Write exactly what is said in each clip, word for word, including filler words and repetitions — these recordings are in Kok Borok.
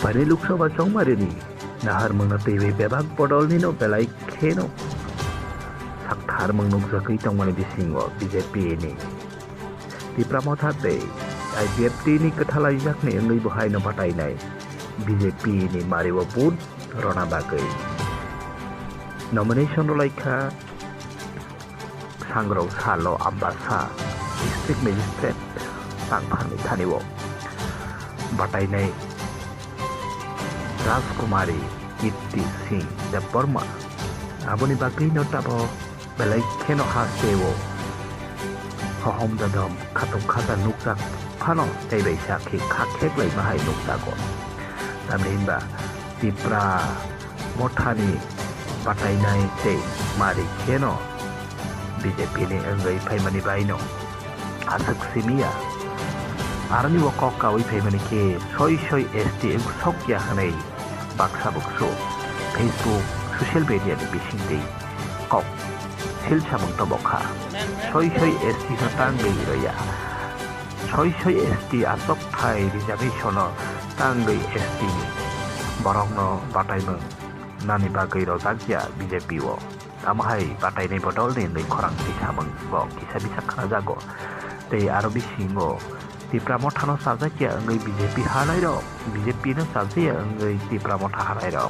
Phainai Lok Sabha chongmarini naharmungno twiwi bebak bodolnino belai kheno saktharmung nukjagwi tongmani bisingo B J P ni Tipra Motha tei I P F T ni kwthalaijakni wngwi bo haino batainai B J P ni mario vote rwna bagwi nomination rwlaikha. Sangrong salo Ambasa District Magistrate tangpharni thanio batainai Rajkumari Kirti Singh Debbarma. Aboni bagwino tabok belai kheno hasteo hohom dodom khatung khata nukjak phano tei bai sakhi kha kheklai bahai nukjago. Tamni hinba Tipra Mothani batainai tei mari kheno B J P ni wngwi phaimani baino aswk simiya. Aroni o kok kawi phaimani khe soi soi S T wngsokya hwnwi baksa buksu Facebook, social media ni bisingtwi kok sil samung tobokha. Soi soi S T no tangwi roya. Soi soi S T aswk thai reservation no tangwi S T ni borokno bataimung nani bagwi rojakya B J P o. Tamo hai batainai bodolni wngwi khorang twi samung bo kisa bisa khnajago. Tei aro bisingo Tipra Mothano chajakya wngwi B J P halairok, B J P no chajaya wngwi Tipra Motha halairok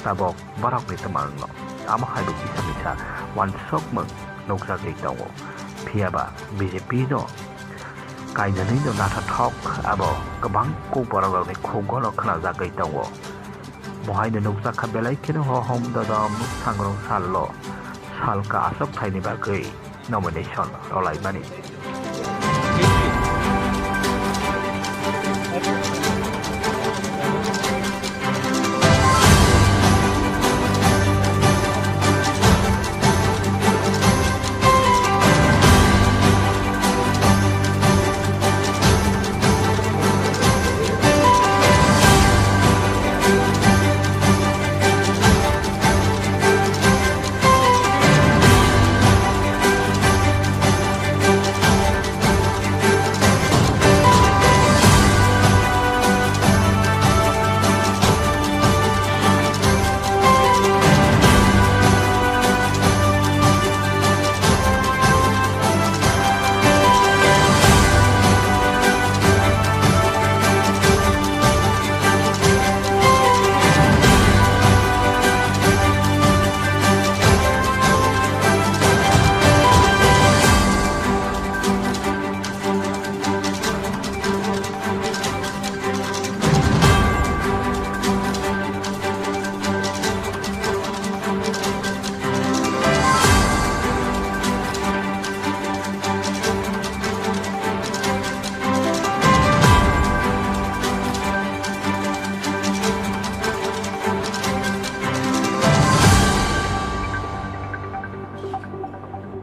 tabok borokni twmangno. Amo hai bo kisa bisa wansokmung nukjagwi tongo. Phiyaba B J P no kainani no nathathok abo kwbang kok borok rokni khuk gono khwnajagwi tongo. Mohaino nukjakha belai kheno hohom dodom sangrong sallo salka aswk thaini bagwi nomination rwlaimani.